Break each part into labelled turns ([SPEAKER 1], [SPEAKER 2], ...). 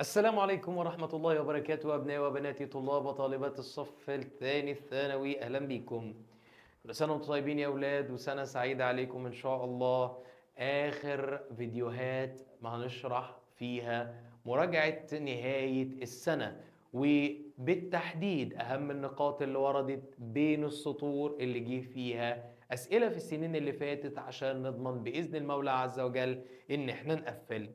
[SPEAKER 1] السلام عليكم ورحمة الله وبركاته، أبنائي وبناتي طلاب وطالبات الصف الثاني الثانوي، أهلا بكم. كل سنة وانتم طيبين يا أولاد، وسنة سعيدة عليكم إن شاء الله. آخر فيديوهات ما هنشرح فيها مراجعة نهاية السنة، وبالتحديد أهم النقاط اللي وردت بين السطور اللي جه فيها أسئلة في السنين اللي فاتت، عشان نضمن بإذن المولى عز وجل إن احنا نقفل.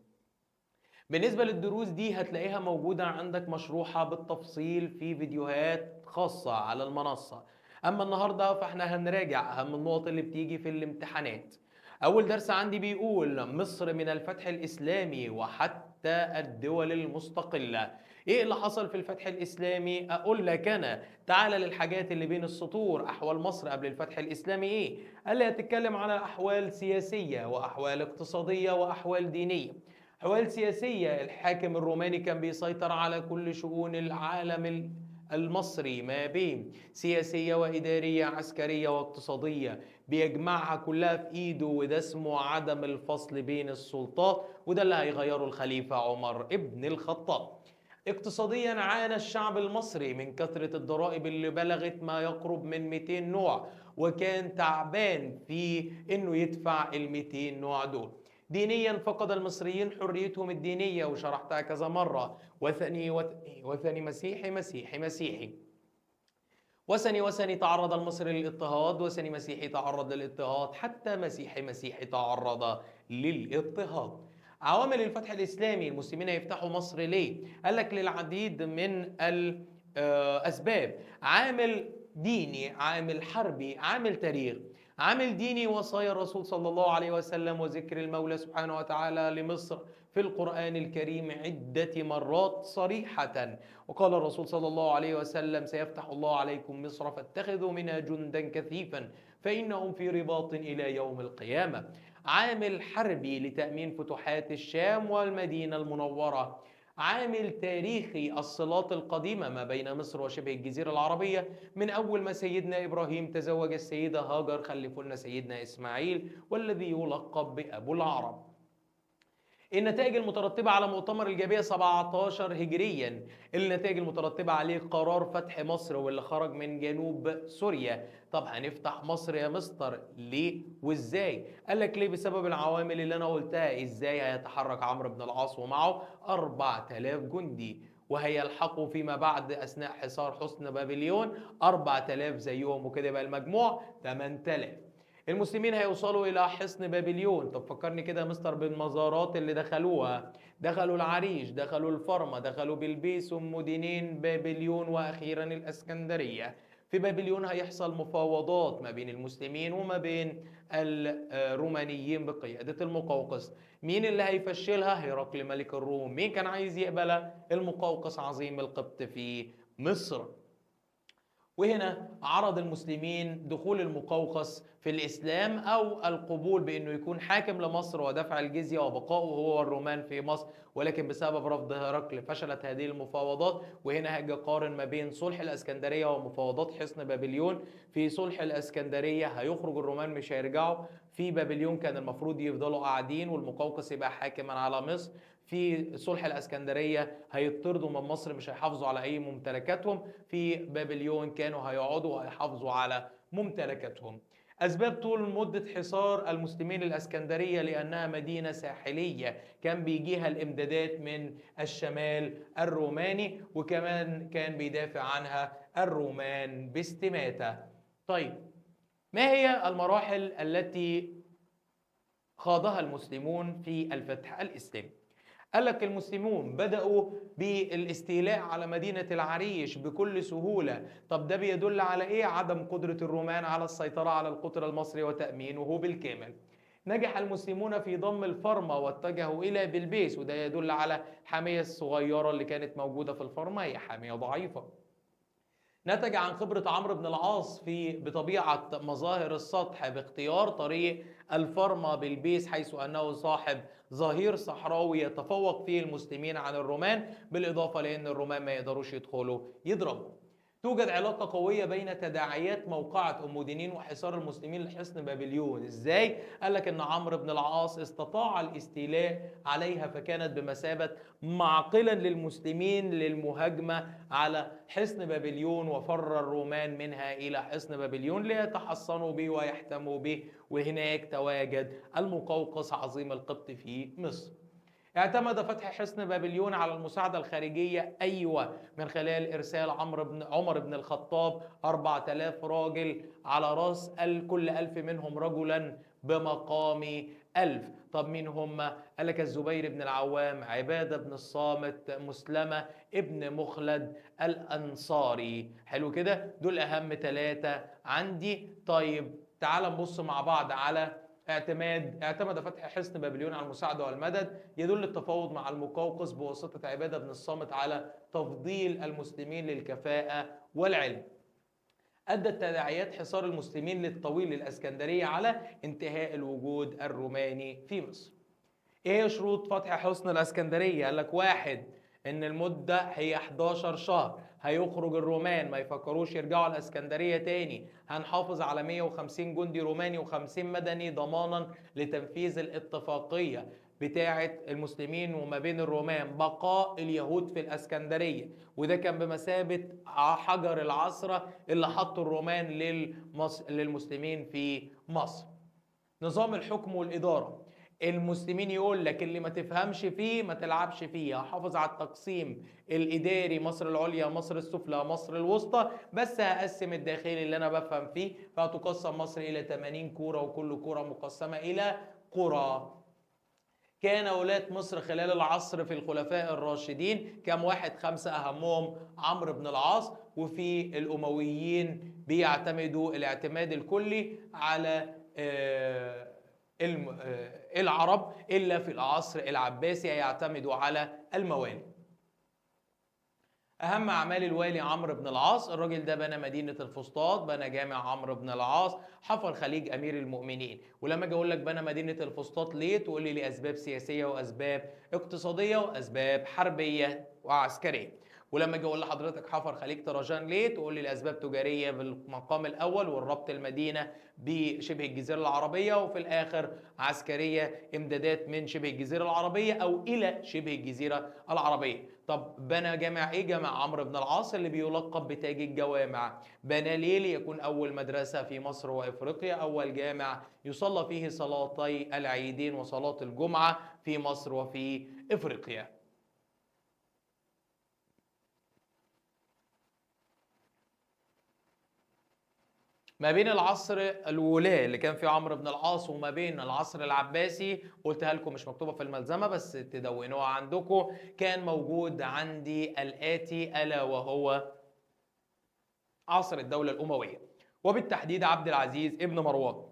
[SPEAKER 1] بالنسبة للدروس دي هتلاقيها موجودة عندك مشروحة بالتفصيل في فيديوهات خاصة على المنصة. أما النهاردة فاحنا هنراجع أهم النقط اللي بتيجي في الامتحانات. أول درس عندي بيقول مصر من الفتح الإسلامي وحتى الدول المستقلة. إيه اللي حصل في الفتح الإسلامي؟ أقول لك أنا، تعال للحاجات اللي بين السطور. أحوال مصر قبل الفتح الإسلامي إيه؟ قال لي هتتكلم على أحوال سياسية وأحوال اقتصادية وأحوال دينية. أحوال سياسية، الحاكم الروماني كان بيسيطر على كل شؤون العالم المصري ما بين سياسية وإدارية عسكرية واقتصادية، بيجمعها كلها في إيده، وده اسمه عدم الفصل بين السلطات، وده اللي هيغيره الخليفة عمر ابن الخطاب. اقتصاديا عانى الشعب المصري من كثرة الضرائب اللي بلغت ما يقرب من 200 نوع، وكان تعبان في إنه يدفع ال 200 نوع دول. دينيا فقد المصريين حريتهم الدينية، وشرحتها كذا مرة، وثني وثني وثني مسيحي مسيحي مسيحي، وثني وثني تعرض المصري للاضطهاد، وثني مسيحي تعرض للاضطهاد، حتى مسيحي مسيحي تعرض للاضطهاد. عوامل الفتح الإسلامي، المسلمين هيفتحوا مصر ليه؟ قال لك للعديد من الأسباب، عامل ديني، عامل حربي، عامل تاريخ. عامل ديني، وصايا الرسول صلى الله عليه وسلم وذكر المولى سبحانه وتعالى لمصر في القرآن الكريم عدة مرات صريحة، وقال الرسول صلى الله عليه وسلم سيفتح الله عليكم مصر فاتخذوا منها جندا كثيفا فإنهم في رباط إلى يوم القيامة. عامل حربي لتأمين فتوحات الشام والمدينة المنورة. عامل تاريخي، الصلات القديمة ما بين مصر وشبه الجزيرة العربية من أول ما سيدنا إبراهيم تزوج السيدة هاجر خلفوا لنا سيدنا إسماعيل والذي يلقب بأبو العرب. النتائج المترتبة على مؤتمر الجابية 17 هجريا، النتائج المترتبة عليه قرار فتح مصر واللي خرج من جنوب سوريا. طب هنفتح مصر يا مستر ليه وازاي؟ قال لك ليه؟ بسبب العوامل اللي انا قلتها. ازاي هيتحرك عمرو بن العاص ومعه 4000 جندي، وهيلحقوا فيما بعد اثناء حصار حصن بابليون 4000 زيهم، وكده يبقى المجموع 8000. المسلمين هيوصلوا الى حصن بابليون. طب فكرني كده يا مستر بالمزارات اللي دخلوها، دخلوا العريش، دخلوا الفرمة، دخلوا بلبيس، مدينين بابليون، واخيرا الاسكندرية. في بابليون هيحصل مفاوضات ما بين المسلمين وما بين الرومانيين بقيادة المقوقس. مين اللي هيفشلها؟ هرقل ملك الروم. مين كان عايز يقبلها؟ المقوقس عظيم القبط في مصر. وهنا عرض المسلمين دخول المقوقس في الإسلام أو القبول بأنه يكون حاكم لمصر ودفع الجزية وبقائه هو والرومان في مصر، ولكن بسبب رفض هرقل فشلت هذه المفاوضات. وهنا هاجي قارن ما بين صلح الأسكندرية ومفاوضات حصن بابليون. في صلح الأسكندرية هيخرج الرومان مش هيرجعوا، في بابليون كان المفروض يفضلوا قاعدين والمقوقس يبقى حاكما على مصر. في صلح الأسكندرية هيطردوا من مصر، مش هيحافظوا على أي ممتلكاتهم. في بابليون كانوا هيقعدوا وهيحافظوا على ممتلكاتهم. أسباب طول مدة حصار المسلمين الأسكندرية لأنها مدينة ساحلية كان بيجيها الإمدادات من الشمال الروماني، وكمان كان بيدافع عنها الرومان باستماتة. طيب ما هي المراحل التي خاضها المسلمون في الفتح الإسلامي؟ قال لك المسلمون بدأوا بالاستيلاء على مدينة العريش بكل سهولة. طب ده بيدل على إيه؟ عدم قدرة الرومان على السيطرة على القطر المصري وتأمينه بالكامل. نجح المسلمون في ضم الفرمة واتجهوا إلى بلبيس، وده يدل على الحامية الصغيرة اللي كانت موجودة في الفرمة، هي حامية ضعيفة. نتج عن خبرة عمرو بن العاص في بطبيعة مظاهر السطح باختيار طريق الفرمة بلبيس، حيث أنه صاحب ظهير صحراوي يتفوق فيه المسلمين عن الرومان، بالإضافة لأن الرومان ما يقدروش يدخلوا يضربوا. توجد علاقة قوية بين تداعيات موقعة أم دينين وحصار المسلمين لحصن بابليون. إزاي؟ قال لك إن عمرو بن العاص استطاع الاستيلاء عليها، فكانت بمثابة معقلا للمسلمين للمهاجمة على حصن بابليون، وفر الرومان منها إلى حصن بابليون ليتحصنوا به ويحتموا به، وهناك تواجد المقوقس عظيم القبط في مصر. اعتمد فتح حصن بابليون على المساعدة الخارجية، أيوة، من خلال إرسال عمر بن الخطاب 4000 راجل على رأس كل 1000 منهم رجلا بمقام 1000. طب مين هم؟ قال لك الزبير بن العوام، عبادة بن الصامت، مسلمة ابن مخلد الأنصاري. حلو كده، دول أهم 3 عندي. طيب تعال نبص مع بعض على اعتمد فتح حصن بابليون على المساعدة والمدد، يدل التفاوض مع المقوقس بواسطة عبادة بن الصامت على تفضيل المسلمين للكفاءة والعلم. أدت تداعيات حصار المسلمين للطويل للأسكندرية على انتهاء الوجود الروماني في مصر. إيه شروط فتح حصن الأسكندرية؟ قال لك 1 إن المدة هي 11 شهر، هيخرج الرومان ما يفكروش يرجعوا الأسكندرية تاني، هنحافظ على 150 جندي روماني و50 مدني ضمانا لتنفيذ الاتفاقية بتاعة المسلمين وما بين الرومان، بقاء اليهود في الأسكندرية، وده كان بمثابة حجر العصرة اللي حطه الرومان للمسلمين في مصر. نظام الحكم والإدارة، المسلمين يقول لك اللي ما تفهمش فيه ما تلعبش فيه، هحافظ على التقسيم الإداري، مصر العليا، مصر السفلى، مصر الوسطى، بس هقسم الداخلي اللي أنا بفهم فيه، فهتقسم مصر إلى 80 كورة وكل كورة مقسمة إلى قرى. كان ولاة مصر خلال العصر في الخلفاء الراشدين كم واحد؟ 5، أهمهم عمرو بن العاص، وفي الأمويين بيعتمدوا الاعتماد الكلي على العرب، إلا في العصر العباسي يعتمدوا على الموالي. أهم أعمال الوالي عمرو بن العاص، الراجل ده بنى مدينة الفسطاط، بنى جامع عمرو بن العاص، حفر خليج أمير المؤمنين. ولما أجي أقول لك بنى مدينة الفسطاط ليه، تقول لي لأسباب سياسية وأسباب اقتصادية وأسباب حربية وعسكرية. ولما اجي اقول لحضرتك حفر خليج طرجان ليه، تقول لي لاسباب تجارية بالمقام الاول والربط المدينة بشبه الجزيرة العربية، وفي الاخر عسكرية امدادات من شبه الجزيرة العربية او الى شبه الجزيرة العربية. طب بنى جامع ايه؟ جامع عمرو بن العاص اللي بيلقب بتاج الجوامع. بنى ليه؟ ليكون اول مدرسه في مصر وافريقيا، اول جامع يصلى فيه صلاتي العيدين وصلاة الجمعة في مصر وفي افريقيا. ما بين العصر الولاة اللي كان فيه عمرو بن العاص وما بين العصر العباسي، قلتها لكم مش مكتوبة في الملزمة بس تدونوها عندكم، كان موجود عندي الآتي، ألا وهو عصر الدولة الأموية، وبالتحديد عبد العزيز ابن مروان.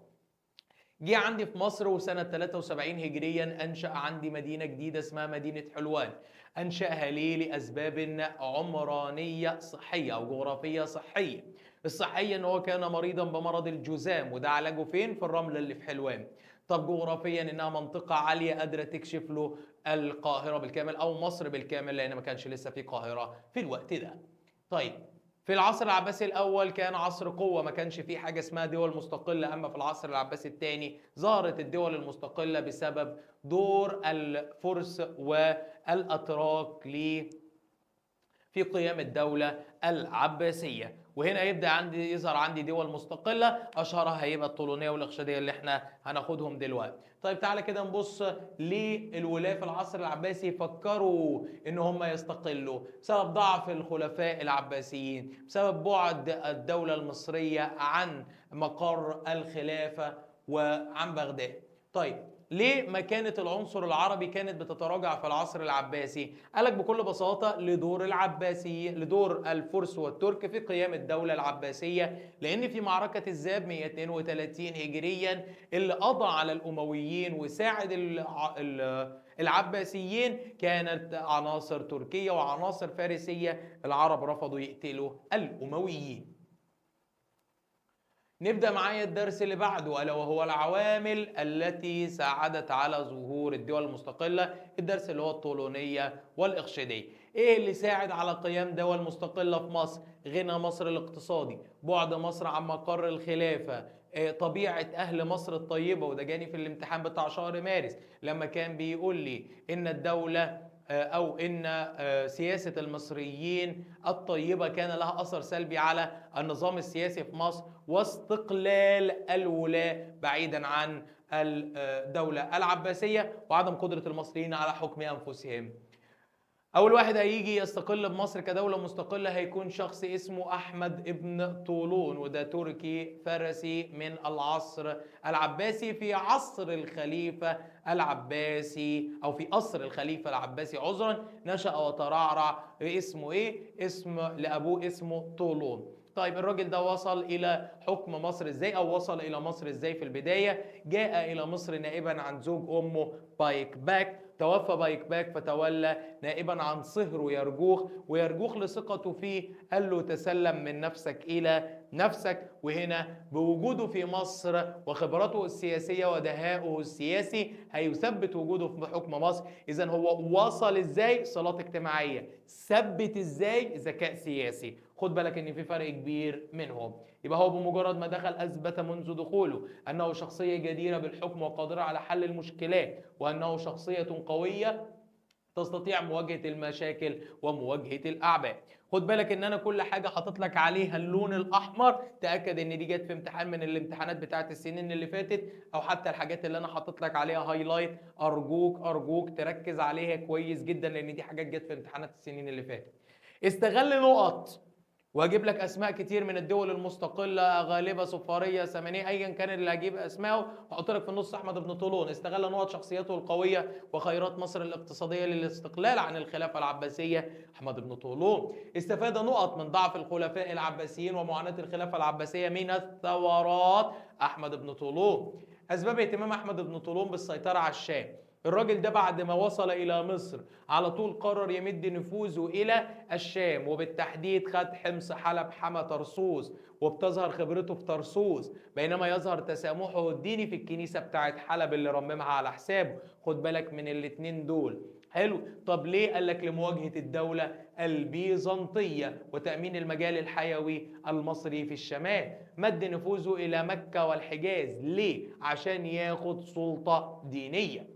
[SPEAKER 1] جه عندي في مصر وسنة 73 هجريا أنشأ عندي مدينة جديدة اسمها مدينة حلوان. أنشأها ليه؟ لأسباب عمرانية صحية أو جغرافية صحية. الصحية إن هو كان مريضا بمرض الجذام، وده علاجه فين؟ في الرملة اللي في حلوان. طب جغرافيا إنها منطقة عالية قادرة تكشف له القاهرة بالكامل أو مصر بالكامل، لأن ما كانش لسه في قاهرة في الوقت ده. طيب في العصر العباسي الأول كان عصر قوة، ما كانش فيه حاجة اسمها دول مستقلة. أما في العصر العباسي الثاني ظهرت الدول المستقلة بسبب دور الفرس والأتراك في قيام الدولة العباسية. وهنا يبدأ عندي يظهر عندي دول مستقلة، أشهرها هيبقى الطولونية والإخشيدية اللي احنا هناخدهم دلوقتي. طيب تعالى كده نبص للولاة في العصر العباسي. فكروا إن هم يستقلوا بسبب ضعف الخلفاء العباسيين، بسبب بعد الدولة المصرية عن مقر الخلافة وعن بغداد. طيب ليه مكانة العنصر العربي كانت بتتراجع في العصر العباسي؟ قالك بكل بساطة لدور العباسي، لدور الفرس والترك في قيام الدولة العباسية، لأن في معركة الزاب 132 هجريا اللي قضى على الأمويين وساعد العباسيين كانت عناصر تركية وعناصر فارسية. العرب رفضوا يقتلوا الأمويين. نبدأ معايا الدرس اللي بعده، ألا وهو العوامل التي ساعدت على ظهور الدول المستقلة، الدرس اللي هو الطولونية والإخشيدية. ايه اللي ساعد على قيام دول مستقلة في مصر؟ غنى مصر الاقتصادي، بعد مصر عن مقر الخلافة، طبيعة أهل مصر الطيبة. وده جاني في الامتحان بتاع شهر مارس لما كان بيقول لي إن الدولة أو إن سياسة المصريين الطيبة كان لها أثر سلبي على النظام السياسي في مصر واستقلال الولاة بعيدا عن الدولة العباسية وعدم قدرة المصريين على حكم أنفسهم. أول واحد هيجي يستقل بمصر كدولة مستقلة هيكون شخص اسمه أحمد ابن طولون، وده تركي فارسي من العصر العباسي في عصر الخليفة العباسي، أو في قصر الخليفة العباسي عذرا. نشأ وترعرع. اسمه إيه؟ اسم لأبوه اسمه طولون. طيب الراجل ده وصل إلى حكم مصر إزاي، أو وصل إلى مصر إزاي؟ في البداية جاء إلى مصر نائبا عن زوج أمه بايك باك. توفى بايك باك فتولى نائبا عن صهره يرجوخ، ويرجوخ لثقته فيه قال له تسلم من نفسك إلى نفسك. وهنا بوجوده في مصر وخبرته السياسية ودهائه السياسي هيثبت وجوده في حكم مصر. إذن هو وصل إزاي؟ صلات اجتماعية. ثبت إزاي؟ ذكاء سياسي. خد بالك إن في فرق كبير منهم. يبقى هو بمجرد ما دخل أثبت منذ دخوله أنه شخصية جديرة بالحكم وقادرة على حل المشكلات، وأنه شخصية قوية تستطيع مواجهة المشاكل ومواجهة الأعباء. خد بالك إن أنا كل حاجة حاطط لك عليها اللون الأحمر، تأكد إن دي جت في امتحان من الامتحانات بتاعت السنين اللي فاتت، أو حتى الحاجات اللي أنا حاطط لك عليها highlight. أرجوك أرجوك تركز عليها كويس جدا، لأن دي حاجات جت في امتحانات السنين اللي فاتت. استغل نقط، وهجيب لك اسماء كتير من الدول المستقلة، غالبه، صفاريه، سمانيه، ايا كان اللي هجيب اسمائه، هحط لك في النص احمد بن طولون. استغل نقط شخصيته القوية وخيرات مصر الاقتصادية للاستقلال عن الخلافة العباسية، احمد بن طولون. استفاد نقط من ضعف الخلفاء العباسيين ومعاناة الخلافة العباسية من الثورات، احمد بن طولون. اسباب اهتمام احمد بن طولون بالسيطره على الشام. الراجل ده بعد ما وصل إلى مصر على طول قرر يمد نفوذه إلى الشام، وبالتحديد خد حمص، حلب، حما، طرسوس، وبتظهر خبرته في طرسوس، بينما يظهر تسامحه الديني في الكنيسة بتاعت حلب اللي رممها على حسابه. خد بالك من الاتنين دول. حلو. طب ليه؟ قال لك لمواجهة الدولة البيزنطية وتأمين المجال الحيوي المصري في الشمال. مد نفوذه إلى مكة والحجاز. ليه؟ عشان ياخد سلطة دينية.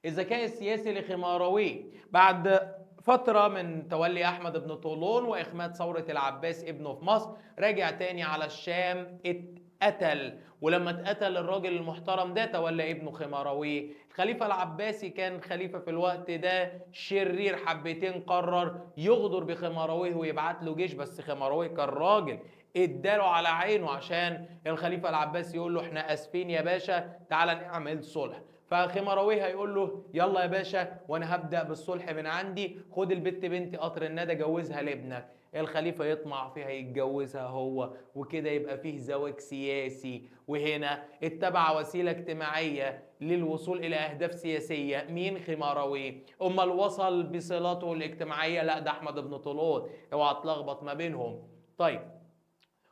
[SPEAKER 1] الذكاء السياسي لخمارويه. بعد فترة من تولي أحمد بن طولون وإخماد ثورة العباس ابنه في مصر، راجع تاني على الشام، اتقتل. ولما اتقتل الراجل المحترم ده تولى ابنه خمارويه. الخليفة العباسي كان خليفة في الوقت ده شرير حبتين، قرر يغدر بخمارويه ويبعت له جيش، بس خمارويه كان راجل اداله على عينه عشان الخليفة العباسي يقول له احنا اسفين يا باشا، تعالى نعمل صلح. فخمارويه هيقول له يلا يا باشا وانا هبدأ بالصلح من عندي، خد البت بنتي قطر الندى جوزها لابنك. الخليفة يطمع فيها يتجوزها هو، وكده يبقى فيه زواج سياسي. وهنا اتبع وسيلة اجتماعية للوصول إلى أهداف سياسية. مين؟ خمارويه. أمال وصل بصلاته الاجتماعية؟ لا، ده أحمد بن طولون. اوعى تلخبط ما بينهم. طيب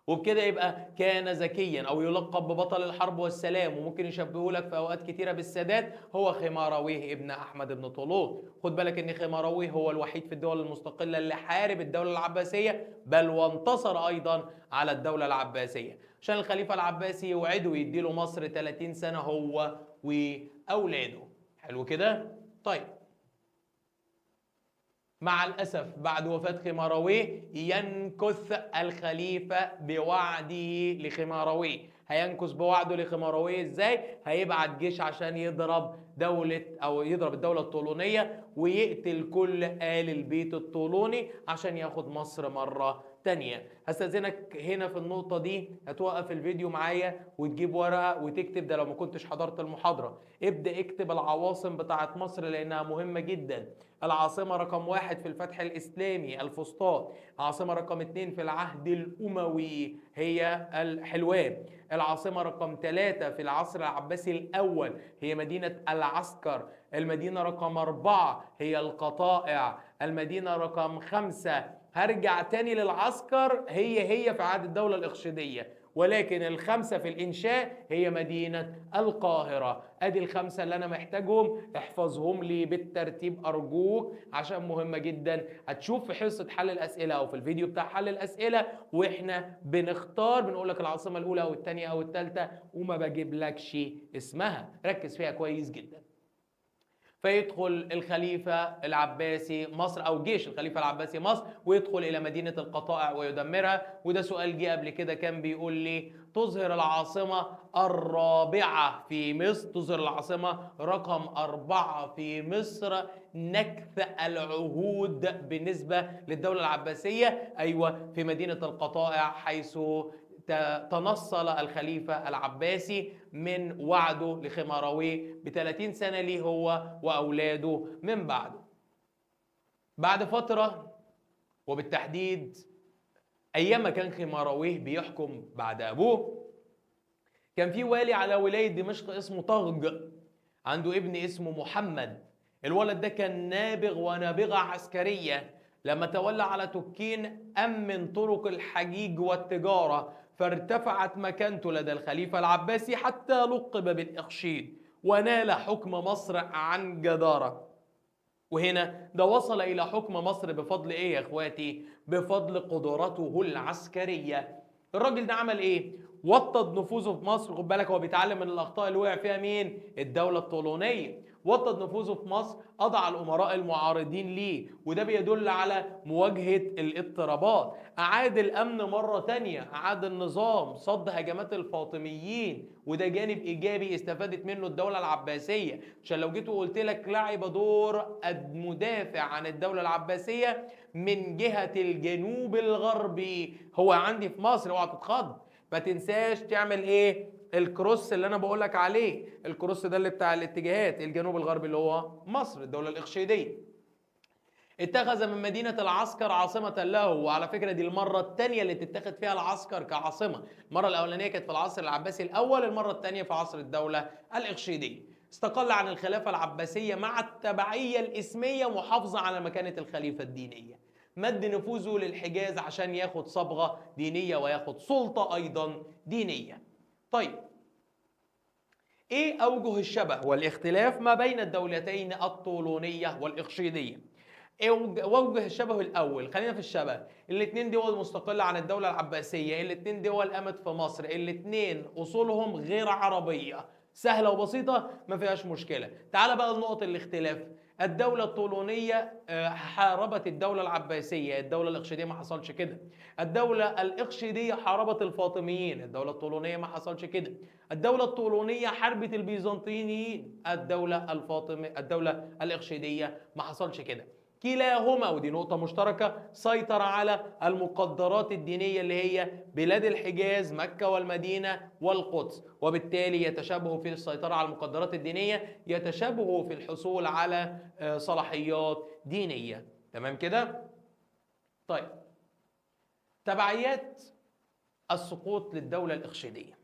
[SPEAKER 1] وبكده يبقى كان ذكيا او يلقب ببطل الحرب والسلام، وممكن يشبهوا لك في اوقات كتيرة بالسادات، هو خمارويه ابن احمد بن طولون. خد بالك ان خمارويه هو الوحيد في الدول المستقلة اللي حارب الدولة العباسية، بل وانتصر ايضا على الدولة العباسية، عشان الخليفة العباسي يوعده ويديله مصر 30 سنة هو واولاده. حلو كده؟ طيب مع الأسف بعد وفاة خمارويه ينكث الخليفة بوعده لخمارويه. هينكث بوعده لخمارويه ازاي؟ هيبعت جيش عشان يضرب دولة أو يضرب الدولة الطولونية ويقتل كل آل البيت الطولوني عشان ياخد مصر مرة تانية. هستأذنك هنا في النقطة دي، هتوقف الفيديو معايا وتجيب ورقة وتكتب، ده لو ما كنتش حضرت المحاضرة. ابدأ اكتب العواصم بتاعت مصر لأنها مهمة جدا. العاصمة رقم 1 في الفتح الإسلامي الفسطاط، العاصمة رقم 2 في العهد الأموي هي الحلوان، العاصمة رقم 3 في العصر العباسي الأول هي مدينة العسكر، المدينة رقم 4 هي القطائع، المدينة رقم 5 هرجع تاني للعسكر هي في عهد الدولة الإخشيدية، ولكن الخمسة في الإنشاء هي مدينة القاهرة. أدي الخمسة اللي أنا محتاجهم، احفظهم لي بالترتيب أرجوك عشان مهمة جدا. هتشوف في حصة حل الأسئلة أو في الفيديو بتاع حل الأسئلة وإحنا بنختار، بنقول لك العاصمة الأولى أو الثانية أو الثالثة وما بجيبلكش اسمها، ركز فيها كويس جدا. فيدخل الخليفة العباسي مصر أو جيش الخليفة العباسي مصر ويدخل إلى مدينة القطائع ويدمرها. وده سؤال جه قبل كده، كان بيقول لي تظهر العاصمة الرابعة في مصر، تظهر العاصمة رقم 4 في مصر نكث العهود بالنسبة للدولة العباسية. أيوة، في مدينة القطائع حيث تنصل الخليفة العباسي من وعده لخمارويه ب30 سنة ليه هو وأولاده من بعده. بعد فترة وبالتحديد أيام ما كان خمارويه بيحكم بعد أبوه، كان في والي على ولاية دمشق اسمه طغج، عنده ابن اسمه محمد. الولد ده كان نابغ ونابغة عسكرية. لما تولى على تكين أمن طرق الحجيج والتجارة، فارتفعت مكانته لدى الخليفة العباسي حتى لقب بالإخشيد ونال حكم مصر عن جدارة. وهنا ده وصل إلى حكم مصر بفضل إيه يا إخواتي؟ بفضل قدرته العسكرية. الراجل ده عمل إيه؟ وطد نفوذه في مصر. خد بالك هو بيتعلم من الأخطاء اللي وقع فيها مين؟ الدولة الطولونية. وطد نفوذه في مصر، قضى على الأمراء المعارضين ليه، وده بيدل على مواجهة الاضطرابات. أعاد الأمن مرة تانية، أعاد النظام، صد هجمات الفاطميين، وده جانب إيجابي استفادت منه الدولة العباسية. عشان لو جيت وقلت لك لعب دور المدافع عن الدولة العباسية من جهة الجنوب الغربي، هو عندي في مصر، اوعى تتخض. ما تنساش تعمل ايه؟ ال cross اللي انا بقولك عليه، ال cross ده اللي بتاع الاتجاهات، الجنوب الغربي اللي هو مصر، الدولة الإخشيدية. اتخذ من مدينة العسكر عاصمة له، وعلى فكرة دي المرة الثانية اللي تتخذ فيها العسكر كعاصمة. المرة الأولانية كانت في العصر العباسي الأول، المرة الثانية في عصر الدولة الإخشيدية. استقل عن الخلافة العباسية مع التبعية الإسمية محافظة على مكانة الخليفة الدينية. مد نفوذه للحجاز عشان ياخد صبغة دينية وياخد سلطة أيضا دينية. طيب، ايه اوجه الشبه والاختلاف ما بين الدولتين الطولونية والإخشيدية؟ وجه الشبه الاول، خلينا في الشبه. الاثنين دول مستقلة عن الدولة العباسية، الاثنين دول قامت في مصر، الاثنين اصولهم غير عربية. سهلة وبسيطة ما فيهاش مشكلة. تعال بقى لنقط الاختلاف. الدولة الطولونية حاربت الدولة العباسية، الدولة الإخشيدية ما حصلش كده. الدولة الإخشيدية حاربت الفاطميين، الدولة الطولونية ما حصلش كده. الدولة الطولونية حاربت البيزنطيين، الدولة الفاطمية، الدولة الإخشيدية ما حصلش كده. كلاهما، ودي نقطة مشتركة، سيطر على المقدرات الدينية اللي هي بلاد الحجاز، مكة والمدينة والقدس، وبالتالي يتشابهوا في السيطرة على المقدرات الدينية، يتشابهوا في الحصول على صلاحيات دينية. تمام كده؟ طيب، تبعيات السقوط للدولة الإخشيدية.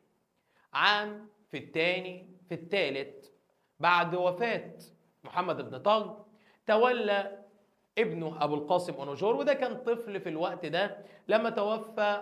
[SPEAKER 1] عام في الثاني في الثالث بعد وفاة محمد بن طغج تولى ابنه أبو القاسم أونوجور، وده كان طفل في الوقت ده لما توفى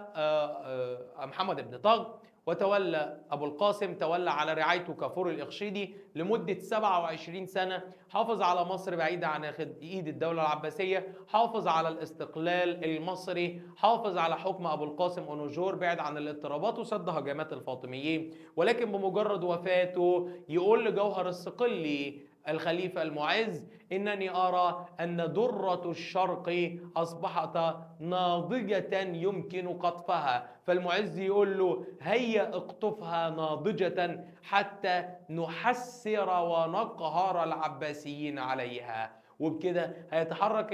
[SPEAKER 1] محمد بن طغج، وتولى أبو القاسم، تولى على رعايته كافور الإخشيدي لمدة 27 سنة. حافظ على مصر بعيدة عن إيد الدولة العباسية، حافظ على الاستقلال المصري، حافظ على حكم أبو القاسم أونوجور بعد عن الاضطرابات وسد هجمات الفاطميين. ولكن بمجرد وفاته يقول لجوهر الصقلي الخليفة المعز: إنني أرى أن درة الشرق أصبحت ناضجة يمكن قطفها. فالمعز يقول له: هيا اقطفها ناضجة حتى نحسر ونقهر العباسيين عليها. وبكده هيتحرك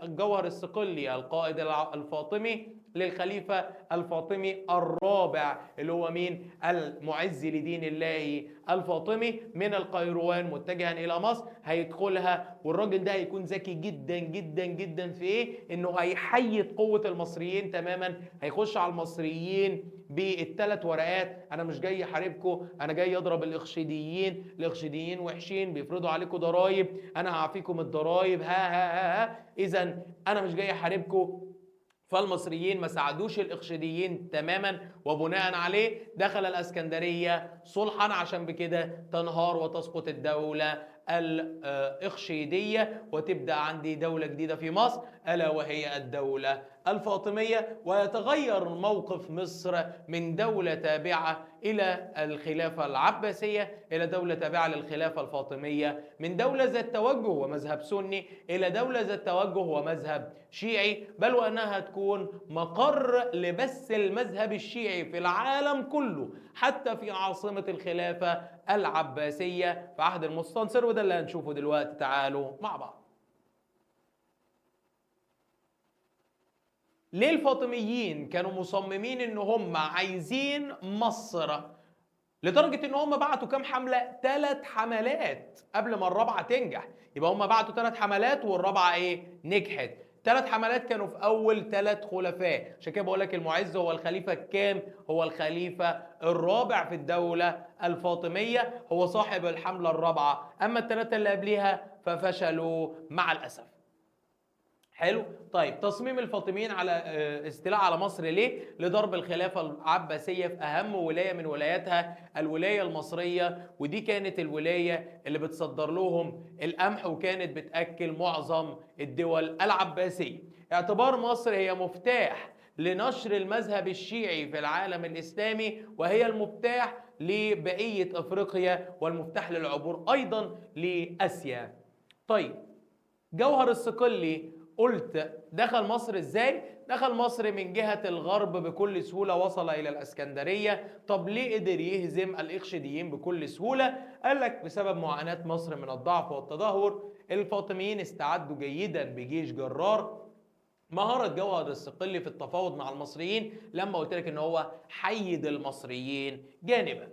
[SPEAKER 1] الجوهر الصقلي القائد الفاطمي للخليفة الفاطمي الرابع اللي هو مين؟ المعز لدين الله الفاطمي من القيروان متجها إلى مصر، هيدخلها. والراجل ده هيكون ذكي جدا جدا جدا في إيه؟ إنه هيحيد قوة المصريين تماما، هيخش على المصريين بالثلاث ورقات: أنا مش جاي أحاربكم، أنا جاي أضرب الإخشيديين، الإخشيديين وحشين بيفرضوا عليكم ضرايب، أنا هعفيكم الضرايب، ها ها ها ها، إذا أنا مش جاي أحاربكم. فالمصريين ما ساعدوش الإخشيديين تماما، وبناء عليه دخل الأسكندرية صلحا عشان بكده تنهار وتسقط الدولة الإخشيدية وتبدأ عندي دولة جديدة في مصر، ألا وهي الدولة الفاطمية. ويتغير موقف مصر من دولة تابعة إلى الخلافة العباسية إلى دولة تابعة للخلافة الفاطمية، من دولة ذات توجه ومذهب سني إلى دولة ذات توجه ومذهب شيعي، بل وأنها تكون مقر لبث المذهب الشيعي في العالم كله، حتى في عاصمة الخلافة العباسية في عهد المستنصر، وده اللي هنشوفه دلوقتي. تعالوا مع بعض. ليه الفاطميين كانوا مصممين ان هم عايزين مصر لدرجة ان هم بعتوا كام حملة؟ 3 حملات قبل ما الرابعة تنجح. يبقى هم بعتوا 3 حملات والرابعة ايه؟ نجحت. 3 حملات كانوا في اول 3 خلفاء، عشان كده بقول لك المعز هو الخليفة الكام؟ هو الخليفة الرابع في الدولة الفاطمية، هو صاحب الحملة الرابعة. اما ال3 اللي قبليها ففشلوا مع الاسف. حلو. طيب تصميم الفاطميين على استيلاء على مصر ليه؟ لضرب الخلافة العباسية في أهم ولاية من ولاياتها، الولاية المصرية، ودي كانت الولاية اللي بتصدر لهم القمح وكانت بتأكل معظم الدول العباسية. اعتبار مصر هي مفتاح لنشر المذهب الشيعي في العالم الإسلامي، وهي المفتاح لبقية أفريقيا والمفتاح للعبور أيضا لآسيا. طيب جوهر الصقلي قلت دخل مصر ازاي؟ دخل مصر من جهة الغرب بكل سهولة، وصل إلى الأسكندرية. طب ليه قدر يهزم الإخشيديين بكل سهولة؟ قال لك بسبب معاناة مصر من الضعف والتدهور. الفاطميين استعدوا جيدا بجيش جرار. مهارة جوهر الصقلي في التفاوض مع المصريين لما قلت لك ان هو حيد المصريين جانبا.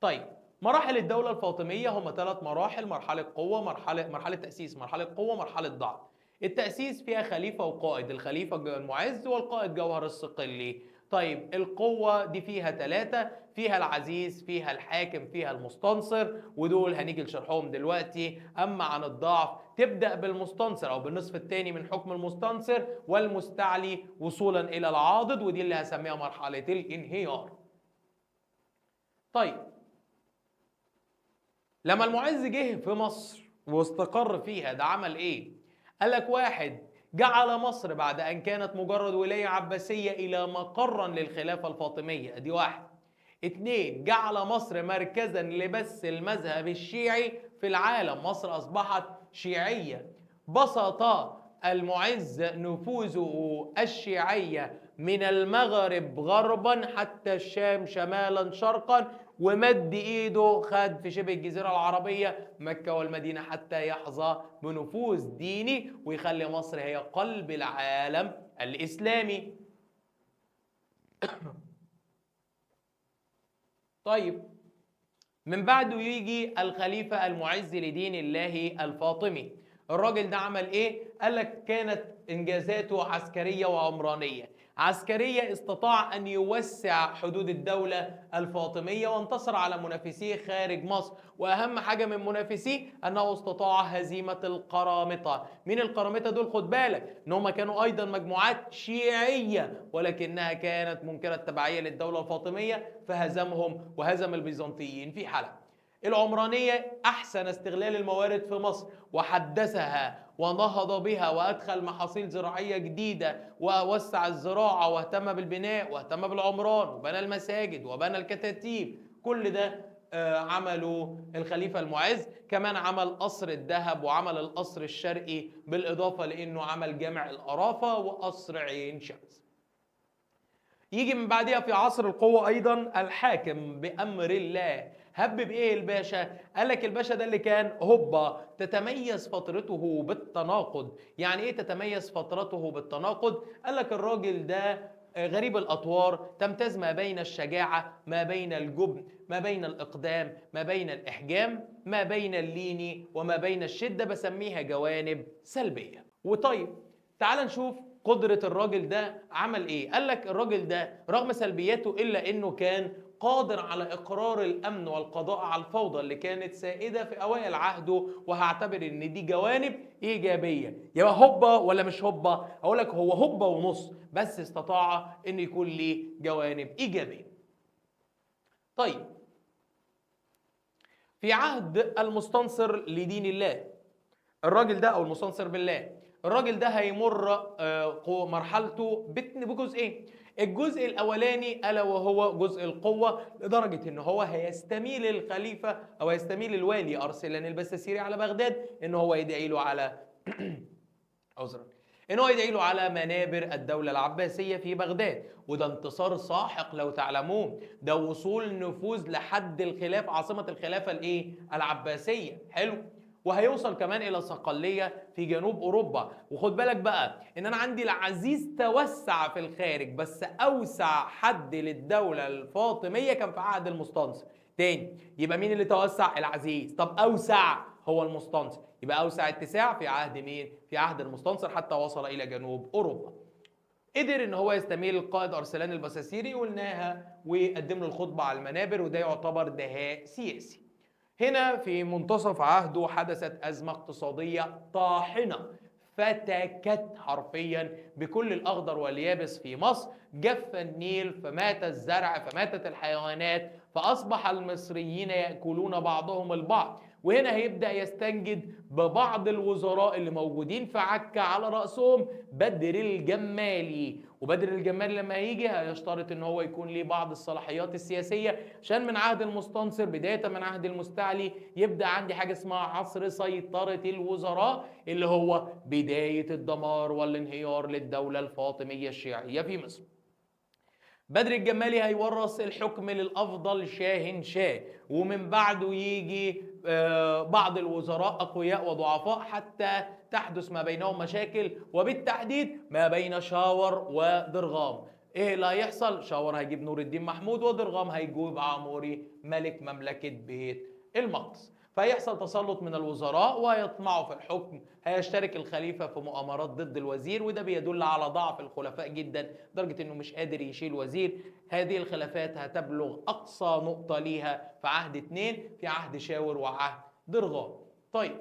[SPEAKER 1] طيب مراحل الدولة الفاطمية هم 3 مراحل: مرحلة قوة، مرحلة تأسيس، مرحلة قوة، مرحلة ضعف. التأسيس فيها خليفة وقائد، الخليفة المعز والقائد جوهر الصقلي. طيب القوة دي فيها 3، فيها العزيز، فيها الحاكم، فيها المستنصر، ودول هنيجي لشرحهم دلوقتي. أما عن الضعف تبدأ بالمستنصر أو بالنصف الثاني من حكم المستنصر والمستعلي وصولا إلى العاضد، ودي اللي هسميها مرحلة الانهيار. طيب لما المعز جه في مصر واستقر فيها ده عمل إيه؟ قال لك 1، جعل مصر بعد أن كانت مجرد ولاية عباسية إلى مقرا للخلافة الفاطمية، دي 1. 2، جعل مصر مركزا لبث المذهب الشيعي في العالم، مصر أصبحت شيعية. بسط المعز نفوذه الشيعية من المغرب غربا حتى الشام شمالا شرقا، ومد ايده خد في شبه الجزيرة العربية مكة والمدينة حتى يحظى بنفوذ ديني ويخلي مصر هي قلب العالم الإسلامي. طيب من بعده يجي الخليفة المعز لدين الله الفاطمي. الراجل ده عمل ايه؟ قال لك كانت انجازاته عسكرية وعمرانية. عسكرية استطاع أن يوسع حدود الدولة الفاطمية وانتصر على منافسيه خارج مصر، وأهم حاجة من منافسيه أنه استطاع هزيمة القرامطة. مين القرامطة دول؟ خد بالك إن هم كانوا أيضا مجموعات شيعية ولكنها كانت منكرة التبعية للدولة الفاطمية، فهزمهم وهزم البيزنطيين في حلب. العمرانية أحسن استغلال الموارد في مصر وحدثها ونهض بها وأدخل محاصيل زراعية جديدة ووسع الزراعة واهتم بالبناء واهتم بالعمران وبنى المساجد وبنى الكتاتيب. كل ده عمله الخليفة المعز. كمان عمل قصر الذهب وعمل القصر الشرقي، بالإضافة لأنه عمل جامع القرافة وقصر عين شمس. يجي من بعدها في عصر القوة أيضا الحاكم بأمر الله. هب بإيه الباشا؟ قال لك الباشا ده اللي كان هوبا تتميز فترته بالتناقض. يعني إيه تتميز فترته بالتناقض؟ قال لك الراجل ده غريب الأطوار، تمتاز ما بين الشجاعة، ما بين الجبن، ما بين الإقدام، ما بين الإحجام، ما بين اللين وما بين الشدة، بسميها جوانب سلبية. وطيب تعال نشوف قدرة الراجل ده عمل إيه. قال لك الراجل ده رغم سلبياته إلا إنه كان قادر على إقرار الأمن والقضاء على الفوضى اللي كانت سائدة في أوائل عهده، وهعتبر إن دي جوانب إيجابية. يبقى هوبا ولا مش هوبا؟ أقول لك هو هوبا ونص، بس استطاع إن يكون ليه جوانب إيجابية. طيب، في عهد المستنصر لدين الله، الراجل ده أو المستنصر بالله، الراجل ده هيمر مرحلته بجزئين. الجزء الأولاني ألا وهو جزء القوة، لدرجة إن هو هيستميل الخليفة أو هيستميل الوالي أرسلان البساسيري على بغداد إن هو يدعي له على عذرا إن هو يدعي له على منابر الدولة العباسية في بغداد، وده انتصار ساحق لو تعلمون، ده وصول نفوذ لحد الخلافة، عاصمة الخلافة الإيه؟ العباسية. حلو. وهيوصل كمان إلى صقلية في جنوب أوروبا. وخد بالك بقى إن أنا عندي العزيز توسع في الخارج، بس أوسع حد للدولة الفاطمية كان في عهد المستنصر. تاني، يبقى مين اللي توسع؟ العزيز. طب أوسع هو المستنصر، يبقى أوسع اتساع في عهد مين؟ في عهد المستنصر، حتى وصل إلى جنوب أوروبا. قدر إن هو يستميل القائد أرسلان البساسيري، قلناها، وقدم له الخطبة على المنابر، وده يعتبر دهاء سياسي. هنا في منتصف عهده حدثت أزمة اقتصادية طاحنة فتكت حرفيا بكل الأخضر واليابس في مصر. جف النيل فمات الزرع فماتت الحيوانات، فأصبح المصريين يأكلون بعضهم البعض. وهنا هيبدأ يستنجد ببعض الوزراء اللي موجودين في عكا، على رأسهم بدر الجمالي. وبدر الجمالي لما هيجي هيشترط ان هو يكون ليه بعض الصلاحيات السياسية، عشان من عهد المستنصر بداية من عهد المستعلي يبدأ عندي حاجة اسمها عصر سيطرة الوزراء، اللي هو بداية الدمار والانهيار للدولة الفاطمية الشيعية في مصر. بدر الجمالي هيورث الحكم للأفضل شاهنشاه، ومن بعده يجي بعض الوزراء أقوياء وضعفاء حتى تحدث ما بينهم مشاكل، وبالتحديد ما بين شاور ودرغام. إيه اللي هيحصل؟ شاور هيجيب نور الدين محمود، ودرغام هيجيب عموري ملك مملكة بيت المقدس. فيحصل تسلط من الوزراء ويطمعوا في الحكم، هيشترك الخليفة في مؤامرات ضد الوزير، وده بيدل على ضعف الخلفاء جدا لدرجة انه مش قادر يشيل وزير. هذه الخلافات هتبلغ اقصى نقطة ليها في عهد 2، في عهد شاور وعهد درغام. طيب،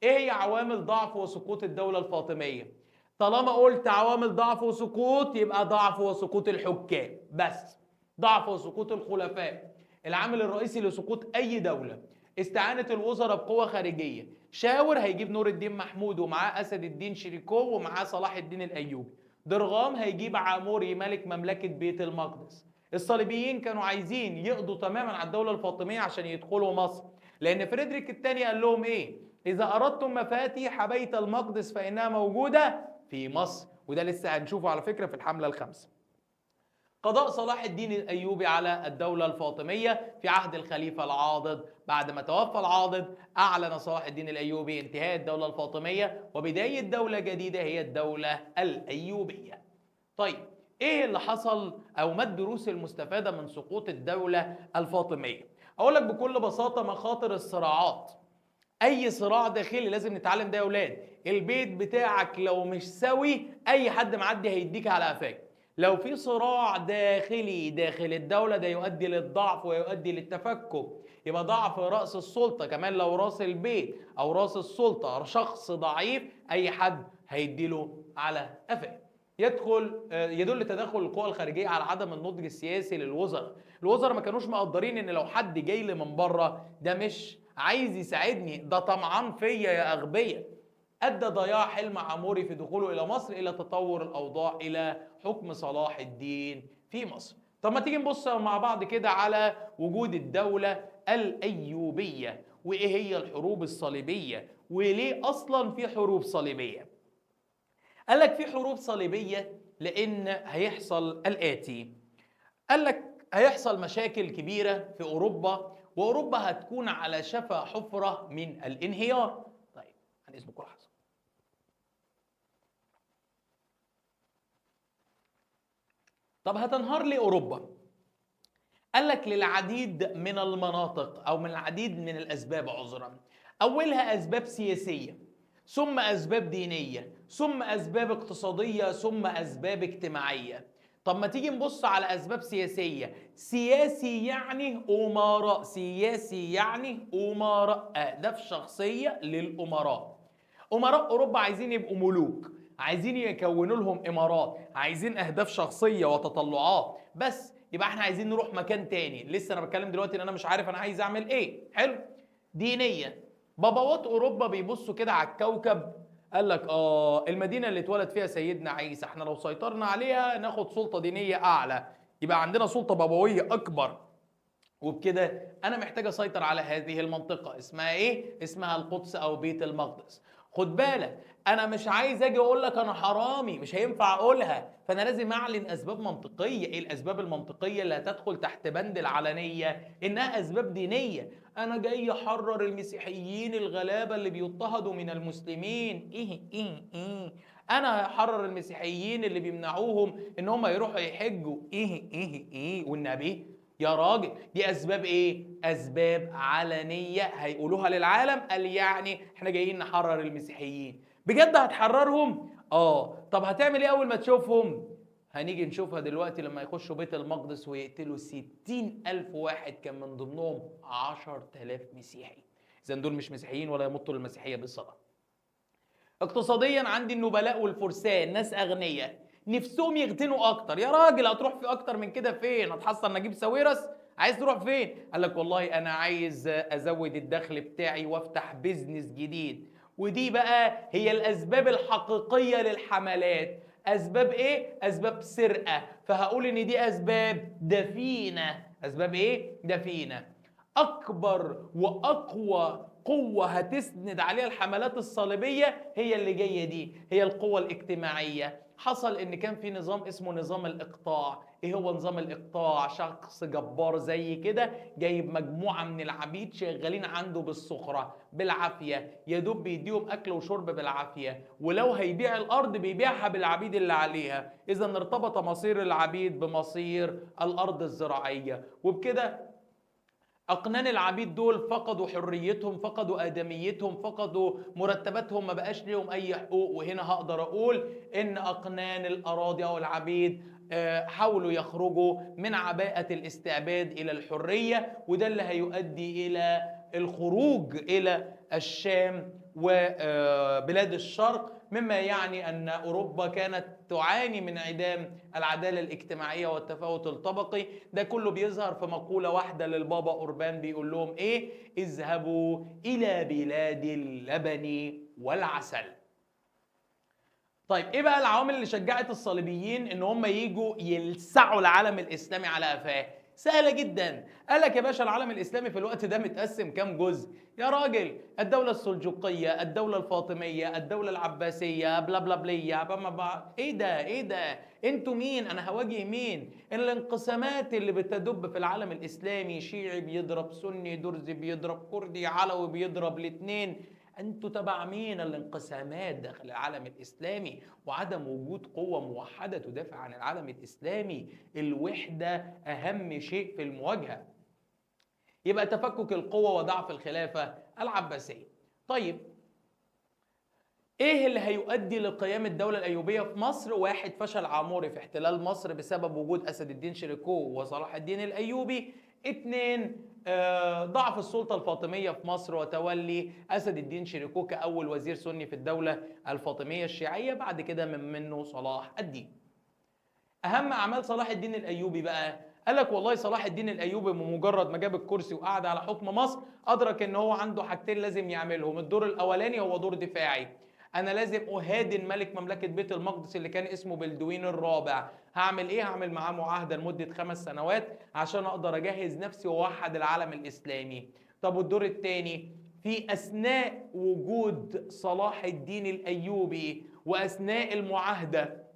[SPEAKER 1] ايه هي عوامل ضعف وسقوط الدولة الفاطمية؟ طالما قلت عوامل ضعف وسقوط يبقى ضعف وسقوط الحكام بس، ضعف وسقوط الخلفاء العامل الرئيسي لسقوط اي دولة. استعانة الوزراء بقوة خارجية، شاور هيجيب نور الدين محمود ومعاه أسد الدين شريكو ومعاه صلاح الدين الأيوبي، درغام هيجيب عاموري ملك مملكة بيت المقدس. الصليبيين كانوا عايزين يقضوا تماما على الدولة الفاطمية عشان يدخلوا مصر، لأن فريدريك الثاني قال لهم إيه؟ إذا أردتم مفاتيح بيت المقدس فإنها موجودة في مصر، وده لسه هنشوفه على فكرة في الحملة الخامسة. قضاء صلاح الدين الأيوبي على الدولة الفاطمية في عهد الخليفة العاضد. بعد ما توفى العاضد أعلن صلاح الدين الأيوبي انتهاء الدولة الفاطمية وبداية دولة جديدة هي الدولة الأيوبية. طيب، إيه اللي حصل أو ما الدروس المستفادة من سقوط الدولة الفاطمية؟ أقول لك بكل بساطة مخاطر الصراعات. أي صراع داخلي لازم نتعلم ده يا أولاد، البيت بتاعك لو مش سوي أي حد معدي هيديك على قفاك. لو في صراع داخلي داخل الدولة ده يؤدي للضعف ويؤدي للتفكك، يبقى ضعف رأس السلطة. كمان لو رأس البيت أو رأس السلطة شخص ضعيف أي حد هيديله على قفاه. يدل تدخل القوى الخارجية على عدم النضج السياسي للوزراء. الوزراء ما كانوش مقدرين إن لو حد جاي لي من بره ده مش عايز يساعدني، ده طمعان فيا يا أغبياء. أدى ضياع حلم عموري في دخوله إلى مصر إلى تطور الأوضاع إلى حكم صلاح الدين في مصر. طب ما تيجي نبص مع بعض كده على وجود الدولة الأيوبية، وإيه هي الحروب الصليبية، وليه أصلا في حروب صليبية. قال لك في حروب صليبية لأن هيحصل الآتي. قال لك هيحصل مشاكل كبيرة في أوروبا، وأوروبا هتكون على شفا حفرة من الانهيار. طيب عن إذنكم لحظة. طب هتنهار ليه أوروبا؟ قال لك للعديد من المناطق أو من العديد من الأسباب عذرا. أولها أسباب سياسية، ثم أسباب دينية، ثم أسباب اقتصادية، ثم أسباب اجتماعية. طب ما تيجي نبص على اسباب سياسية. سياسي يعني امراء، سياسي يعني امراء، اهداف شخصية للامراء. امراء اوروبا عايزين يبقوا ملوك، عايزين يكونوا لهم امارات، عايزين اهداف شخصية وتطلعات. بس يبقى احنا عايزين نروح مكان تاني. لسه انا بتكلم دلوقتي ان انا مش عارف انا عايز اعمل ايه. حلو. دينيا، باباوات اوروبا بيبصوا كده على الكوكب، قال لك المدينة اللي اتولد فيها سيدنا عيسى، احنا لو سيطرنا عليها ناخد سلطة دينية اعلى، يبقى عندنا سلطة بابويه اكبر، وبكده انا محتاج اسيطر على هذه المنطقة. اسمها ايه؟ اسمها القدس او بيت المقدس. خد بالك، انا مش عايز اجي اقول لك انا حرامي، مش هينفع اقولها، فانا لازم اعلن اسباب منطقية. ايه الاسباب المنطقية اللي هتدخل تحت بند العلنيه؟ انها اسباب دينية. انا جاي احرر المسيحيين الغلابة اللي بيضطهدوا من المسلمين. ايه ايه ايه؟ انا هحرر المسيحيين اللي بيمنعوهم ان هم يروحوا يحجوا. ايه ايه ايه؟ والنبي يا راجل، دي اسباب ايه؟ اسباب علنية هيقولوها للعالم. قال يعني احنا جايين نحرر المسيحيين. بجد هتحررهم؟ طب هتعمل ايه اول ما تشوفهم؟ هنيجي نشوفها دلوقتي لما يخشوا بيت المقدس ويقتلوا 60,000 واحد، كان من ضمنهم 10,000 مسيحي. إذا دول مش مسيحيين ولا يمطوا للمسيحية بالصلاة. اقتصاديا عندي النبلاء والفرسان، ناس أغنياء نفسهم يغتنوا أكتر. يا راجل هتروح في أكتر من كده فين؟ هتحصل نجيب ساويرس؟ عايز تروح فين؟ قال لك والله أنا عايز أزود الدخل بتاعي وأفتح business جديد. ودي بقى هي الأسباب الحقيقية للحملات. أسباب إيه؟ أسباب سرقة. فهقول إن دي أسباب دفينة. أسباب إيه؟ دفينة. أكبر وأقوى قوة هتسند عليها الحملات الصليبية هي اللي جاية دي، هي القوة الاجتماعية. حصل إن كان في نظام اسمه نظام الإقطاع. إيه هو نظام الإقطاع؟ شخص جبار زي كده جايب مجموعة من العبيد شغالين عنده بالسخرة بالعافية، يا دوب بيديهم أكل وشرب بالعافية، ولو هيبيع الأرض بيبيعها بالعبيد اللي عليها. إذا ارتبط مصير العبيد بمصير الأرض الزراعية، وبكده أقنان العبيد دول فقدوا حريتهم، فقدوا آدميتهم، فقدوا مرتباتهم، ما بقاش ليهم أي حقوق. وهنا هقدر أقول إن أقنان الأراضي أو العبيد حاولوا يخرجوا من عباءة الاستعباد إلى الحرية، وده اللي هيؤدي إلى الخروج إلى الشام وبلاد الشرق، مما يعني أن أوروبا كانت تعاني من انعدام العدالة الاجتماعية والتفاوت الطبقي. ده كله بيظهر في مقولة واحدة للبابا أوربان بيقول لهم إيه؟ اذهبوا إلى بلاد اللبن والعسل. طيب إيه بقى العوامل اللي شجعت الصليبيين إن هم يجوا يلسعوا العالم الإسلامي على قفاه؟ سهلة جدا. قال لك يا باشا العالم الإسلامي في الوقت ده متقسم كام جزء؟ يا راجل، الدولة السلجوقية، الدولة الفاطمية، الدولة العباسية، بلا بلا بلية، بما ايه ده؟ ايه ده؟ انتوا مين؟ انا هواجه مين؟ الانقسامات اللي بتدب في العالم الإسلامي، شيعي بيضرب سني، درزي بيضرب كردي، علوي بيضرب الاتنين. انتوا تبع مين؟ الانقسامات داخل العالم الإسلامي وعدم وجود قوة موحدة تدافع عن العالم الإسلامي. الوحدة أهم شيء في المواجهة. يبقى تفكك القوة وضعف الخلافة العباسية. طيب ايه اللي هيؤدي لقيام الدولة الأيوبية في مصر؟ واحد، فشل عموري في احتلال مصر بسبب وجود أسد الدين شيركو وصلاح الدين الأيوبي. اتنين، ضعف السلطة الفاطمية في مصر وتولي أسد الدين شيركو كأول وزير سني في الدولة الفاطمية الشيعية، بعد كده من منه صلاح الدين. أهم أعمال صلاح الدين الأيوبي بقى، قال لك والله صلاح الدين الأيوبي بمجرد ما جاب الكرسي وقعد على حكم مصر أدرك إن هو عنده حاجتين لازم يعملهم. الدور الأولاني هو دور دفاعي، أنا لازم أهادن ملك مملكة بيت المقدس اللي كان اسمه بلدوين الرابع. هعمل إيه؟ هعمل معاه معاهدة لمدة 5 سنوات عشان أقدر أجهز نفسي وأوحد العالم الإسلامي. طب والدور الثاني، في أثناء وجود صلاح الدين الأيوبي وأثناء المعاهدة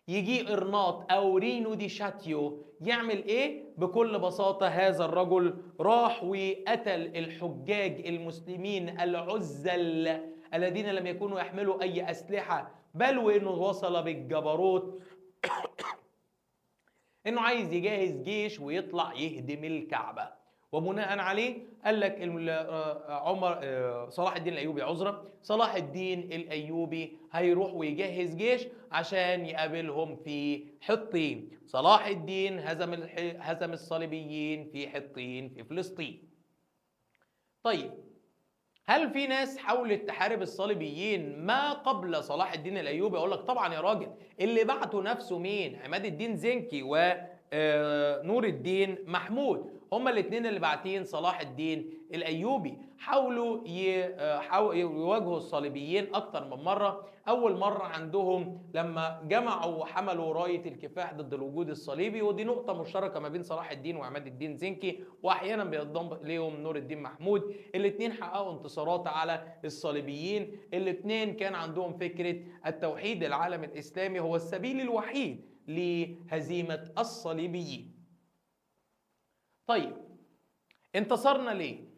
[SPEAKER 1] يجي إرناط أو رينو دي شاتيو يعمل إيه؟ بكل بساطة هذا الرجل راح وقتل الحجاج المسلمين العزل الذين لم يكونوا يحملوا أي أسلحة، بل وإنه وصل بالجبروت إنه عايز يجهز جيش ويطلع يهدم الكعبة. وبناء عليه قال لك عمر صلاح الدين الايوبي، عذرا، صلاح الدين الايوبي هيروح ويجهز جيش عشان يقابلهم في حطين. صلاح الدين هزم الصليبيين في حطين في فلسطين. طيب هل في ناس حاولت تحارب الصليبيين ما قبل صلاح الدين الايوبي؟ اقول لك طبعا يا راجل، اللي بعته نفسه مين؟ عماد الدين زنكي ونور الدين محمود، هما الاثنين اللي باعتين صلاح الدين الايوبي. حاولوا يواجهوا الصليبيين اكتر من مرة. اول مرة عندهم لما جمعوا وحملوا رايه الكفاح ضد الوجود الصليبي، ودي نقطة مشتركة ما بين صلاح الدين وعماد الدين زنكي، واحيانا بينضم ليهم نور الدين محمود. الاثنين حققوا انتصارات على الصليبيين. الاثنين كان عندهم فكرة التوحيد العالم الاسلامي هو السبيل الوحيد لهزيمه الصليبيين. طيب انتصرنا ليه؟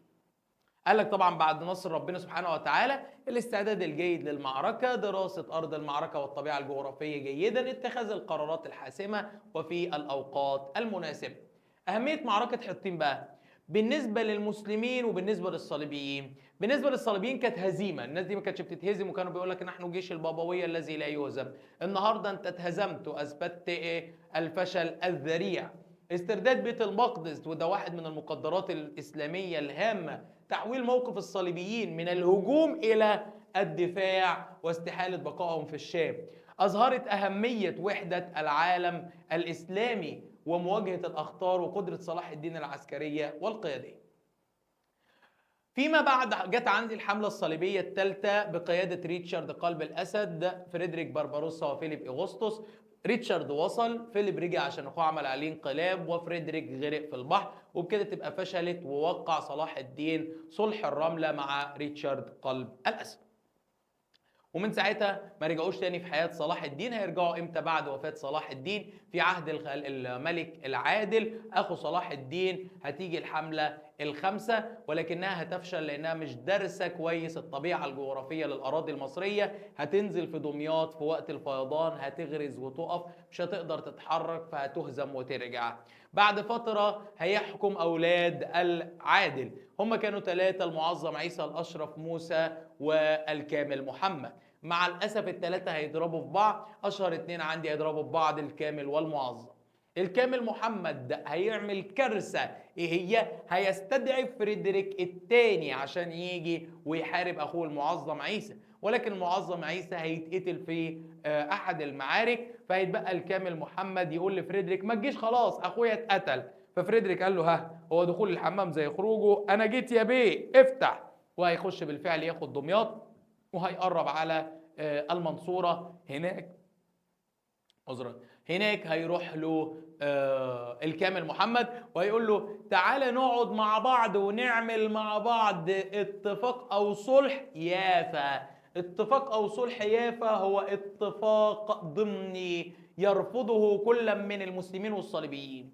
[SPEAKER 1] قال لك طبعا بعد نصر ربنا سبحانه وتعالى، الاستعداد الجيد للمعركة، دراسة أرض المعركة والطبيعة الجغرافية جيدا، اتخاذ القرارات الحاسمة وفي الأوقات المناسبة. أهمية معركة حطين بقى بالنسبة للمسلمين وبالنسبة للصليبيين. بالنسبة للصليبيين كانت هزيمة، الناس دي ما كانتش بتتهزم، وكانوا بيقول لك نحن جيش البابوية الذي لا يهزم. النهاردة انت اتهزمت وأثبتت إيه؟ الفشل الذريع. استرداد بيت المقدس، وده واحد من المقدرات الإسلامية الهامة، تحويل موقف الصليبيين من الهجوم إلى الدفاع واستحالة بقائهم في الشام. أظهرت أهمية وحدة العالم الإسلامي ومواجهة الأخطار وقدرة صلاح الدين العسكرية والقيادية. فيما بعد جت عندي الحملة الصليبية الثالثة بقيادة ريتشارد قلب الأسد، فريدريك بربروسا وفيليب أغسطس. ريتشارد وصل، فيليب رجع عشان اخوه عمل عليه انقلاب، وفريدريك غرق في البحر، وبكده تبقى فشلت، ووقع صلاح الدين صلح الرملة مع ريتشارد قلب الأسد. ومن ساعتها ما رجعوش تاني في حياة صلاح الدين. هيرجعوا امتى؟ بعد وفاة صلاح الدين في عهد الملك العادل اخو صلاح الدين. هتيجي الحملة الخامسة، ولكنها هتفشل لانها مش دارسة كويس الطبيعة الجغرافية للأراضي المصرية. هتنزل في دمياط في وقت الفيضان، هتغرز وتقف، مش هتقدر تتحرك، فهتهزم وترجع. بعد فترة هيحكم أولاد العادل، هم كانوا 3، المعظم عيسى، الأشرف موسى، والكامل محمد. مع الأسف ال3 هيضربوا في بعض. أشهر 2 عندي هيضربوا في بعض، الكامل والمعظم. الكامل محمد هيعمل كارثة، إيه هي؟ هيستدعي فريدريك الثاني عشان يجي ويحارب أخوه المعظم عيسى، ولكن المعظم عيسى هيتقتل في أحد المعارك، فهيتبقى الكامل محمد يقول لفريدريك ما تجيش خلاص أخويا اتقتل. ففريدريك قال له ها، هو دخول الحمام زي خروجه، أنا جيت يا بيه افتح. وهيخش بالفعل ياخد دمياط، وهيقرب على المنصورة هناك. عذرا، هناك هيروح له الكامل محمد وهيقول له تعالى نقعد مع بعض ونعمل مع بعض اتفاق أو صلح يافا. اتفاق أو صلح يافا هو اتفاق ضمني يرفضه كل من المسلمين والصليبيين.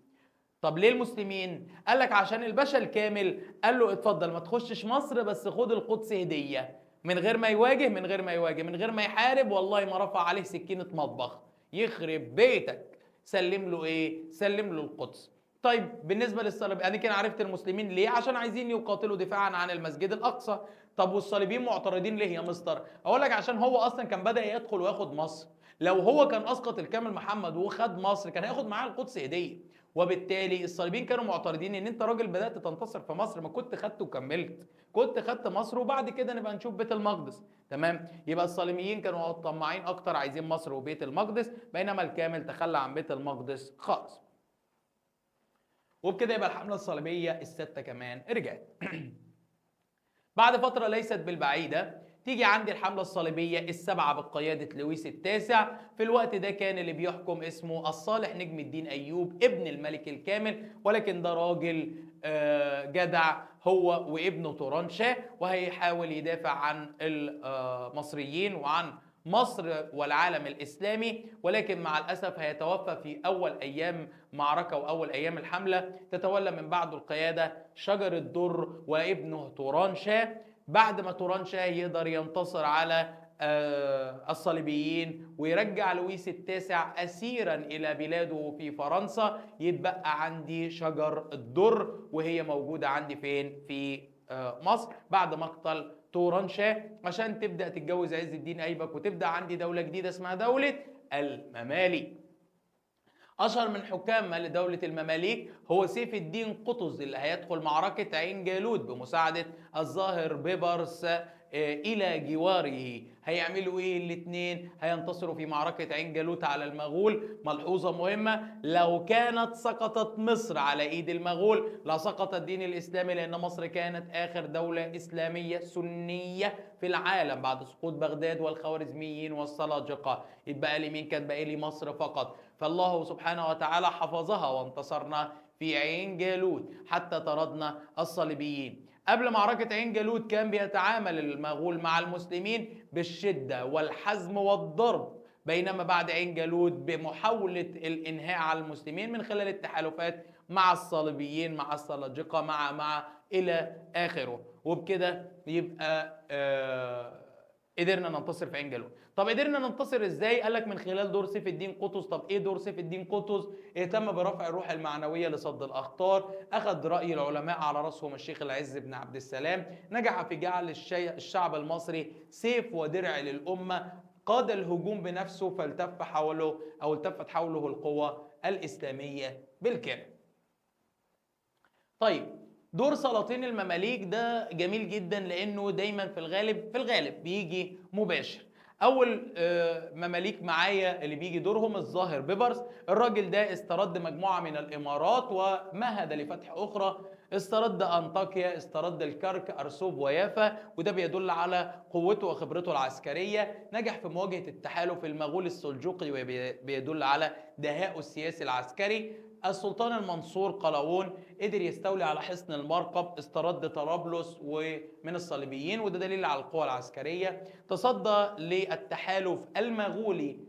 [SPEAKER 1] طب ليه المسلمين؟ قال لك عشان الباشا الكامل قال له اتفضل ما تخشش مصر، بس خد القدس هدية، من غير ما يواجه، من غير ما يواجه، من غير ما يحارب، والله ما رفع عليه سكينة مطبخ، يخرب بيتك، سلم له ايه؟ سلم له القدس. طيب بالنسبة للصليبيين، انا كده عرفت المسلمين ليه؟ عشان عايزين يقاتلوا دفاعا عن المسجد الاقصى. طب والصليبيين معترضين ليه يا مستر؟ اقول لك عشان هو اصلا كان بدأ يدخل وياخد مصر. لو هو كان اسقط الكامل محمد وخد مصر كان هياخد معاه القدس هدية، وبالتالي الصليبيين كانوا معترضين ان انت راجل بدأت تنتصر في مصر، ما كنت خدت وكملت، كنت خدت مصر وبعد كده نبقى نشوف بيت المقدس. تمام، يبقى الصليبيين كانوا طماعين اكتر، عايزين مصر وبيت المقدس، بينما الكامل تخلى عن بيت المقدس خالص. وبكده يبقى الحملة الصليبية الستة كمان رجعت. بعد فترة ليست بالبعيدة تيجي عندي الحملة الصليبية السبعة بقيادة لويس التاسع. في الوقت ده كان اللي بيحكم اسمه الصالح نجم الدين أيوب ابن الملك الكامل، ولكن ده راجل جدع هو وابنه تورانشاه، وهيحاول يدافع عن المصريين وعن مصر والعالم الإسلامي، ولكن مع الأسف هيتوفى في أول أيام معركة وأول أيام الحملة. تتولى من بعده القيادة شجر الدر وابنه تورانشاه. بعد ما تورانشاه يقدر ينتصر على الصليبيين ويرجع لويس التاسع أسيرا إلى بلاده في فرنسا. يتبقى عندي شجر الدر، وهي موجودة عندي فين؟ في مصر بعد مقتل تورانشاه، عشان تبدأ تتجوز عز الدين أيبك وتبدأ عندي دولة جديدة اسمها دولة المماليك. أشهر من حكام دولة المماليك هو سيف الدين قطز اللي هيدخل معركة عين جالوت بمساعدة الظاهر بيبرس إلى جواره. هيعملوا إيه الاتنين؟ هينتصروا في معركة عين جالوت على المغول. ملحوظة مهمة، لو كانت سقطت مصر على إيد المغول لسقط الدين الإسلامي، لأن مصر كانت آخر دولة إسلامية سنية في العالم بعد سقوط بغداد والخوارزميين والسلاجقة. يتبقى لي مين؟ كانت باقي لي مصر فقط، فالله سبحانه وتعالى حفظها وانتصرنا في عين جالوت حتى طردنا الصليبيين. قبل معركة عين جالوت كان بيتعامل المغول مع المسلمين بالشدة والحزم والضرب، بينما بعد عين جالوت بمحاولة الإنهاء على المسلمين من خلال التحالفات مع الصليبيين مع السلاجقة مع إلى آخره. وبكده يبقى قدرنا ننتصر في عين جالوت. طب قدرنا ننتصر ازاي؟ قال لك من خلال دور سيف الدين قطز. طب ايه دور سيف الدين قطز؟ اهتم برفع الروح المعنوية لصد الاخطار، اخذ راي العلماء على راسهم الشيخ العز بن عبد السلام، نجح في جعل الشعب المصري سيف ودرع للامة، قاد الهجوم بنفسه فالتف حوله او التفت حوله القوى الاسلامية بالكامل. طيب دور سلاطين المماليك ده جميل جدا، لانه دايما في الغالب بيجي مباشر. اول مماليك معايا اللي بيجي دورهم الظاهر بيبرس. الراجل ده استرد مجموعة من الامارات ومهد لفتح اخرى، استرد انطاكيا، استرد الكرك، ارسوب ويافا، وده بيدل على قوته وخبرته العسكرية. نجح في مواجهة التحالف المغولي السلجوقي وبيدل على دهائه السياسي العسكري. السلطان المنصور قلاوون قدر يستولي على حصن المرقب، استرد طرابلس ومن الصليبيين، وده دليل على القوة العسكرية. تصدى للتحالف المغولي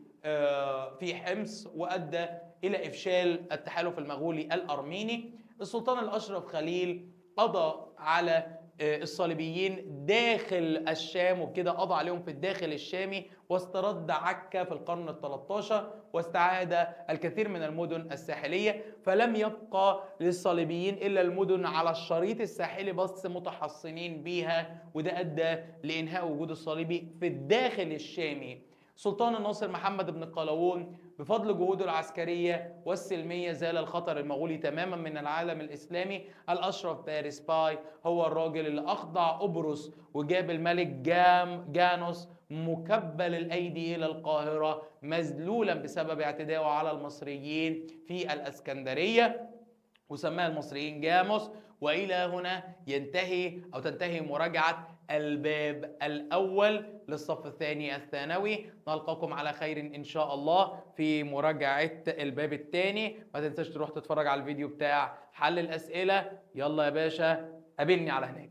[SPEAKER 1] في حمص وأدى إلى إفشال التحالف المغولي الأرميني. السلطان الأشرف خليل قضى على الصليبيين داخل الشام، وبكده قضى عليهم في الداخل الشامي، واسترد عكا في القرن ال13، واستعاد الكثير من المدن الساحلية، فلم يبقى للصليبيين إلا المدن على الشريط الساحلي بس متحصنين بيها، وده أدى لإنهاء وجود الصليبي في الداخل الشامي. سلطان الناصر محمد بن قلاوون بفضل جهوده العسكرية والسلمية زال الخطر المغولي تماما من العالم الإسلامي. الأشرف باريس باي هو الراجل اللي أخضع قبرص وجاب الملك جانوس مكبل الأيدي إلى القاهرة مذلولا بسبب اعتدائه على المصريين في الأسكندرية، وسماها المصريين جاموس. وإلى هنا ينتهي أو تنتهي مراجعة الباب الأول للصف الثاني الثانوي. نلقاكم على خير إن شاء الله في مراجعة الباب الثاني. ما تنساش تروح تتفرج على الفيديو بتاع حل الأسئلة. يلا يا باشا قابلني على هناك.